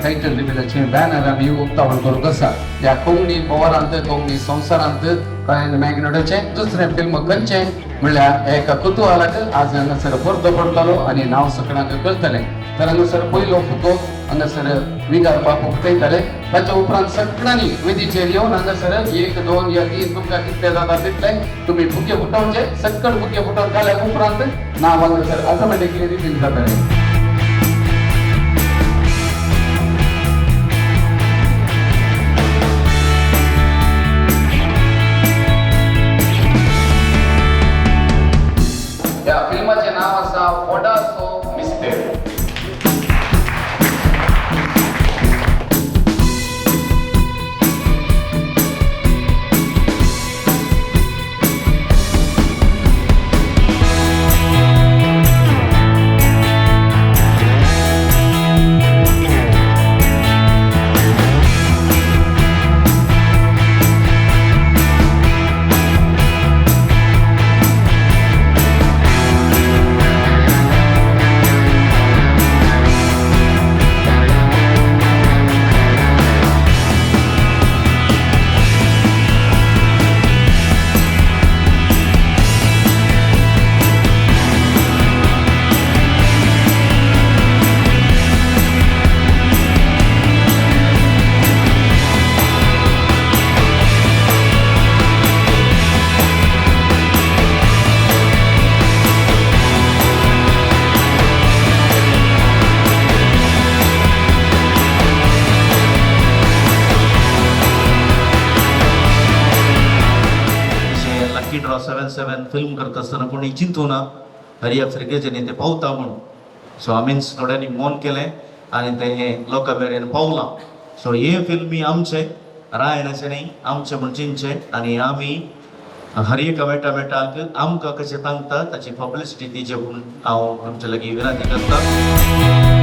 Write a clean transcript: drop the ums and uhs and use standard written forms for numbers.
Title रिविलाचें banner आमी उक्तावण करूंक आसा. ह्या कोंकणी भोंवरांत, कोंकणी संवसारांत रायन मॅग्नोडाचें दुसरें फिल्म खंयचें म्हणल्यार एका कुतुहलाक आज हांगासर पडदो पडटलो आनी नांव सगळ्यांक कळटलें. तर हांगासर पयलो फुगो हांगासर विगार बाप उक्तयताले. ताच्या उपरांत सगळ्यांनी वेदीचेर येवन हांगासर 1, 2 या 3 तुमकां कितले जाता तितले तुमी फुगे फुटोवचे. सकट फुगे फुटोवन जाल्या उपरांत नांव हांगासर ऑटोमॅटिकली रिवील जातलें. ह्या फिल्माचें नांव आसा वडाचो मिस्तेर. लकी ड्रॉ 7-7 फिल्म करता आसतना कोणी चिंतू ना हरी आफ्रिकेच्यानी ते पावता म्हूण. सो आमीच थोड्यांनी मौन केलें आनी तें लोकां मेरेन पावलां. सो हे फिल्मी आमचे रायनाचे न्ही, आमचे म्हूण चिंतचें आनी आमी हर एका मेटा मेटाक आमकां कशें तांकता ताची पब्लिसिटी दिवची म्हूण हांव तुमचे लागीं विनंती करता.